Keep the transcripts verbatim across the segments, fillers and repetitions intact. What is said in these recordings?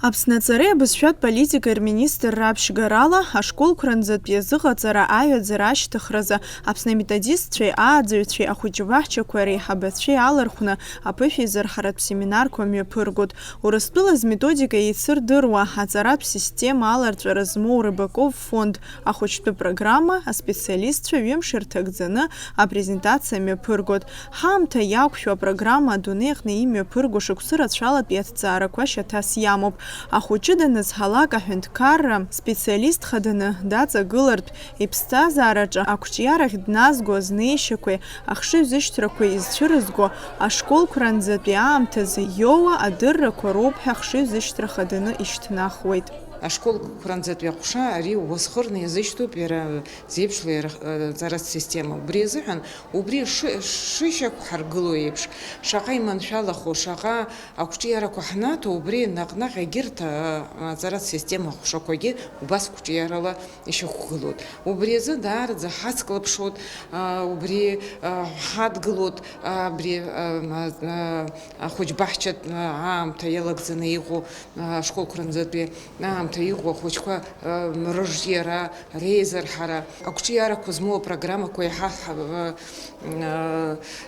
Аԥсны аҵареи абызшәатә политикеи рминистрра аԥшьгарала, ашколқәа рынӡатәи азыҟаҵара аҩаӡара ашьҭыхразы Аԥсны аметодистцәеи ааӡаҩцәеи ахәыҷбаҳчақәа реиҳабацәеи алархәны аԥышәеизырҳаратә семинарқәа мҩаԥыргоит. Урыстәыла зметодика еицырдыруа, аҵаратә система аларҵәара змоу Рыбаков фонд ахәыҷтәы программа аспециалистцәа ҩымш ирҭагӡаны апрезентациа мҩаԥыргоит. Ҳаамҭа иақәшәо апрограмма адунеи аҟны имҩаԥырго шықәсы рацәалатәи аҭҵаарақәа шьаҭас иамоуп. Ахәыҷы данызҳалак аҳәынҭқарра специалист хаданы даҵагылартә, иԥсҭазаараҿы ақәҿиарахь дназго азнеишьақәеи ахшыҩзышьҭрақәеи изцәырызго, ашколқәа ранӡатәи аамҭазы иоуа адыррақәа роуп ҳәа ахшыҩзышьҭра хаданы ишьҭнахуеит. Ашколқәа ранӡатәи аҟәша ари уасхырны иазышьҭоуп иара зеиԥшла иара, э, аҵаратә система. Убри азыҳәан, убри шы-, шышьақәҳаргыло еиԥш, шаҟа иманшәалахо, шаҟа ақәҿиарақәа ҳнаҭо, убри наҟ-наҟ егьырҭ, э, аҵаратә система аҟәшақәагьы убас қәҿиарала ишьақәгылоуп. Убри азы даараӡа ҳацклаԥшуеит, а, убри, а, ҳадгылоит, а, абри, а, а, а, ахәыҷбаҳчатә, а, аамҭа иалагӡаны иҟоу, а, ашколқәа рынӡатәи аамҭа иҟоу ахәыҷқәа, а, рыжәиара, реизырҳара, ақәҿиарақәа змоу апрограммақәа иаҳа ҳа-, а,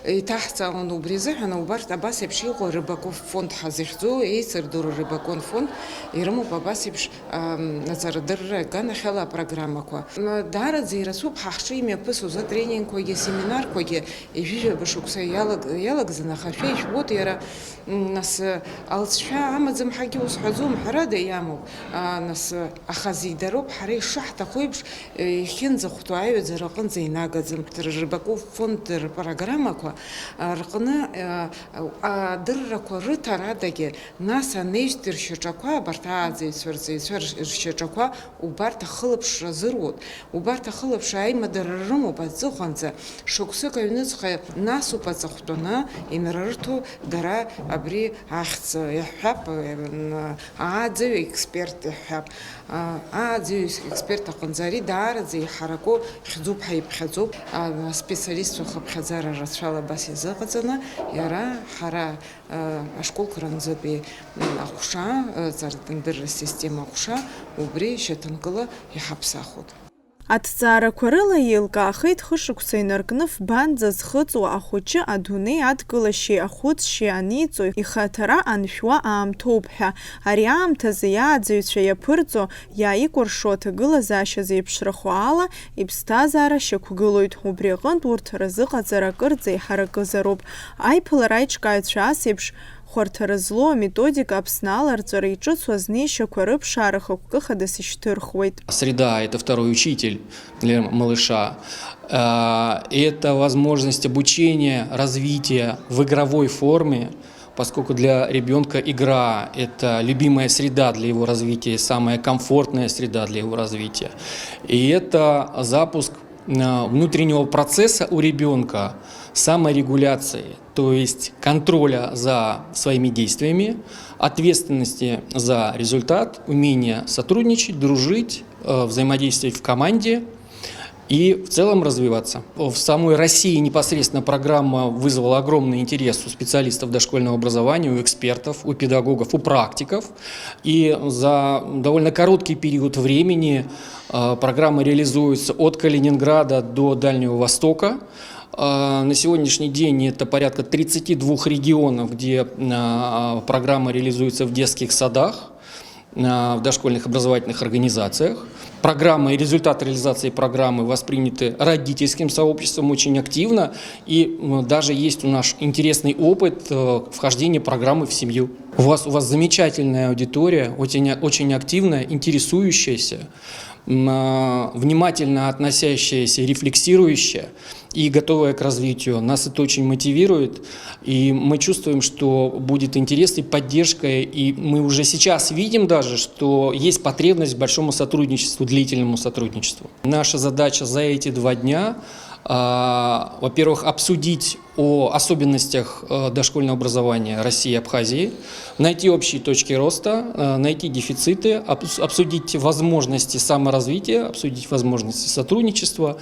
а, иҭаҳҵаауан. Убри азыҳәан убарҭ абас еиԥш иҟоу Рыбаков фонд ҳазыхьӡу, еицырдыруа Рыбаков фонд ирымоуп абас еиԥш ам, аҵарадырра аганахьала апрограммақәа. М, даараӡа ирацәоуп ҳа ҳҿы имҩаԥысуаз атренингқәагьы, асеминарқәагьы, ҩажәижәаба шықәса иалаг-, иалагӡан, аха шәа ижәбоит иара, м, нас, алҵшәа амаӡам ҳәагьы узҳәаӡом, ҳәарада иамоуп. А, нас, аха зегь дароуп, ҳара ишаҳҭаху еиԥш, э, иахьынӡахәҭоу аҩаӡара аҟынӡа инагаӡам. Рыбаков фонд рпрограммақәа, а, рҟны, а, адыррақәа рыҭарадагьы Нас анаҩстәи ршьаҿақәа, абарҭ ааӡаҩцәа, рҵаҩцәа рш-, ршьаҿақәа убарҭ ахылаԥшра азыруеит. Убарҭ ахылаԥшра аимадара рымоуп аҵыхәанӡа. Шықәсык аҩныҵҟа насуп аҵыхәтәаны инарырҭо дара абри ахьӡ иаҳҳәап, м, ааӡаҩ експерт иаҳҳәап. А, ааӡаҩ експерт аҟынӡа ари даараӡа иҳараку хьӡуп ҳәа иԥхьаӡоуп. А, аспециалистцәа хыԥхьаӡара рацәала абас иазыҟаҵаны, иара ҳара Ашколқәа рынӡатәи аҟәша, аҵарадырра система аҟәша, убри шьаҭанкыла иҳаԥсахуеит. Аҭҵаарақәа рыла еилкаахеит хышықәса инаркны фбанӡа зхыҵуа ахәыҷы адунеи адкылашьеи ахәыцшьеи аниҵо ихаҭара аншәуа аамҭоуп ҳәа. Ари аамҭазы иааӡаҩцәа иаԥырҵо, иааикәыршо аҭагылазаашьа зеиԥшрахо ала, иԥсҭазаара шьақәгылоит. Убри аҟынтә урҭ рзыҟаҵара акырӡа иҳаракызароуп. Аиԥылара аиҿкааҩцәа ас еиԥш хәарҭара злоу аметодика Аԥсны аларҵәара иҿыцу азнеишьақәа рыԥшаара хықәкы хадас ишьҭырхуеит. Среда — это второй учитель для малыша. А, это возможность обучения, развития в игровой форме, поскольку для ребёнка игра — это любимая среда для его развития, самая комфортная среда для его развития. И это запуск, а, внутреннего процесса у ребёнка, саморегуляции, то есть контроля за своими действиями, ответственности за результат, умения сотрудничать, дружить, э, взаимодействовать в команде и в целом развиваться. В самой России непосредственно программа вызвала огромный интерес у специалистов дошкольного образования, у экспертов, у педагогов, у практиков. И за довольно короткий период времени, э, программа реализуется от Калининграда до Дальнего Востока. Э, на сегодняшний день это порядка тридцати двух регионов, где, э, программа реализуется в детских садах, э, в дошкольных образовательных организациях. Программа и результат реализации программы восприняты родительским сообществом очень активно, и, м, даже есть у нас интересный опыт, э, вхождения программы в семью. У вас, у вас замечательная аудитория, очень, очень активная, интересующаяся, м, а, внимательно относящаяся, рефлексирующая и готовая к развитию. Нас это очень мотивирует, и мы чувствуем, что будет интерес и поддержка, и мы уже сейчас видим даже, что есть потребность к большому сотрудничеству, длительному сотрудничеству. Наша задача за эти два дня, а, во-первых, обсудить о особенностях, э, дошкольного образования России и Абхазии, найти общие точки роста, э, найти дефициты, обс-, обсудить возможности саморазвития, обсудить возможности сотрудничества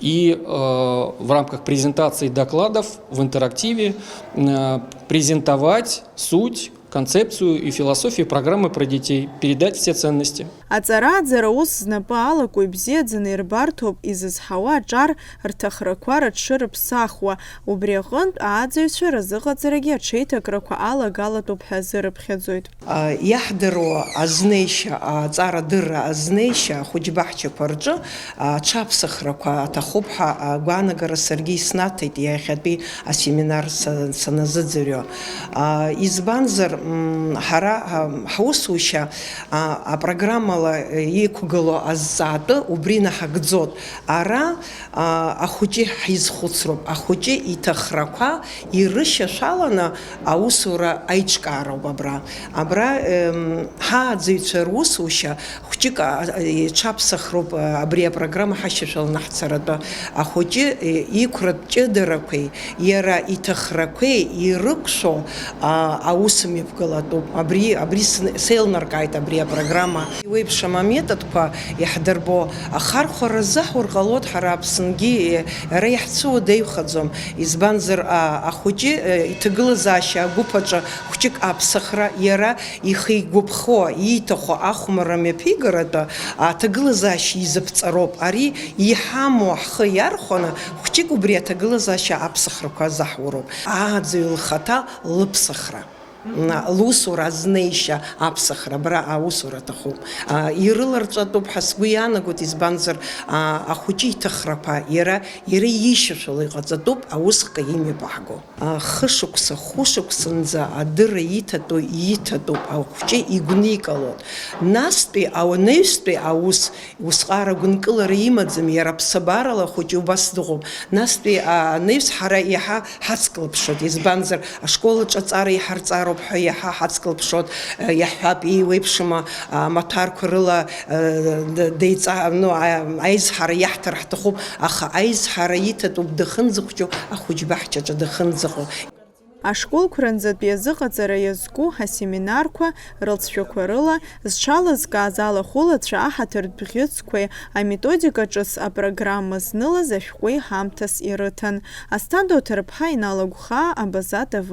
и, э, в рамках презентации докладов в интерактиве, э, презентовать суть концепцию и философию программы про детей, передать все ценности. Аҵара-ааӡара аус знапы алаку ибзиаӡаны ирбарҭоуп изызҳауа аҿар рҭахрақәа рыҽшырыԥсахуа, убри аҟынтә ааӡаҩцәа разыҟаҵарагьы аҽеиҭакрақәа алагалатәуп ҳәа азырыԥхьаӡоит. Иаҳдыруа азнеишьа, аҵарадырра азнеишьа ахәыҷбаҳчақәа рҿы аҽаԥсахрақәа аҭахуп ҳәа агәаанагара саргьы иснаҭеит иахьатәи асеминар са-, саназыӡырҩуа. Избанзар, м, ҳара, ҳа-, ҳусушьа, а, апрограммала иқәгылоу азҵаатәы убри наҳагӡоит. Ара, а, ахәыҷы ҳизхәыцроуп, ахәыҷы иҭахрақәа ирышьашәаланы аусура аиҿкаароуп абра. Абра, ем, ҳааӡаҩцәа русушьа хәҷык, а, а, иҽаԥсахроуп, а, абри апрограмма ҳашьашәаланы ҳцаратәы. Ахәыҷы, е, иқәратә ҷыдарақәеи, иара иҭахрақәеи ирықәшәо, а, аусмҩаԥгала атәуп. Абри, абри сн-, сеилнаркааит абри апрограмма. Иуеиԥшым аметодқәа иаҳдырбо, ахархәара рзаҳур ҟалоит ҳара Аԥсынгьы, е, ара иаҳцәыуадаҩхаӡом. Избанзар, а, ахәыҷы, е, иҭагылазаашьа агәыԥ аҿы хәҷык аԥсахра, иара ихы игәаԥхо, ииҭаху ахәмарра мҩаԥигаратәы аҭагылазаашьа изыԥҵароуп. Ари иҳамоу ҳхы иархәаны, хәҷык убри аҭагылазаашьа аԥсахрақәа азаҳуроуп. Ааӡаҩ лхаҭа лыԥсахра, на-, лусура азнеишьа аԥсахра, абра аусура аҭахуп. А, ирыларҵәатәуп ҳәа сгәы иаанагоит, избанзар, а, ахәыҷы иҭахрақәа иара, иара иишьашәала иҟаҵатәуп аусҟа имҩаԥаҳго. Хышықәса, хәышықәсанӡа адырра иҭатәу иҭатәуп, ахәҷы игәникылоит. Настәи, анаҩстәи аус, усҟара гәынкылара имаӡам, иара аԥсабарала ахәҷы убас дыҟоуп. Настәи, а, анаҩс ҳара иаҳа ҳацклаԥшоит, избанзар, ашкол аҿы аҵара иҳарҵароуп ҳәа иаҳа ҳацклаԥшоит, э, иаҳҳәап, еиуеиԥшым, а, амаҭәарқәа рыла, э, д-, деиҵа-, ну, а-, аизҳара иаҳҭар ҳҭахуп, аха аизҳара иҭатәуп дахьынӡахәҷу, ахәыҷбаҳчаҿы дахьынӡаҟоу. Ашколқәранӡатәи азыҟаҵара иазку асеминарқәа рылҵшәақәа рыла зҽалызкааз алахәылацәа аҳаҭыртә бӷьыцқәеи аметодика ҿыц апрограмма знылаз ашәҟәи ҳамҭас ирыҭан. Асҭанда Оҭарԥҳа, Инал Агәхаа, Абаза Т В.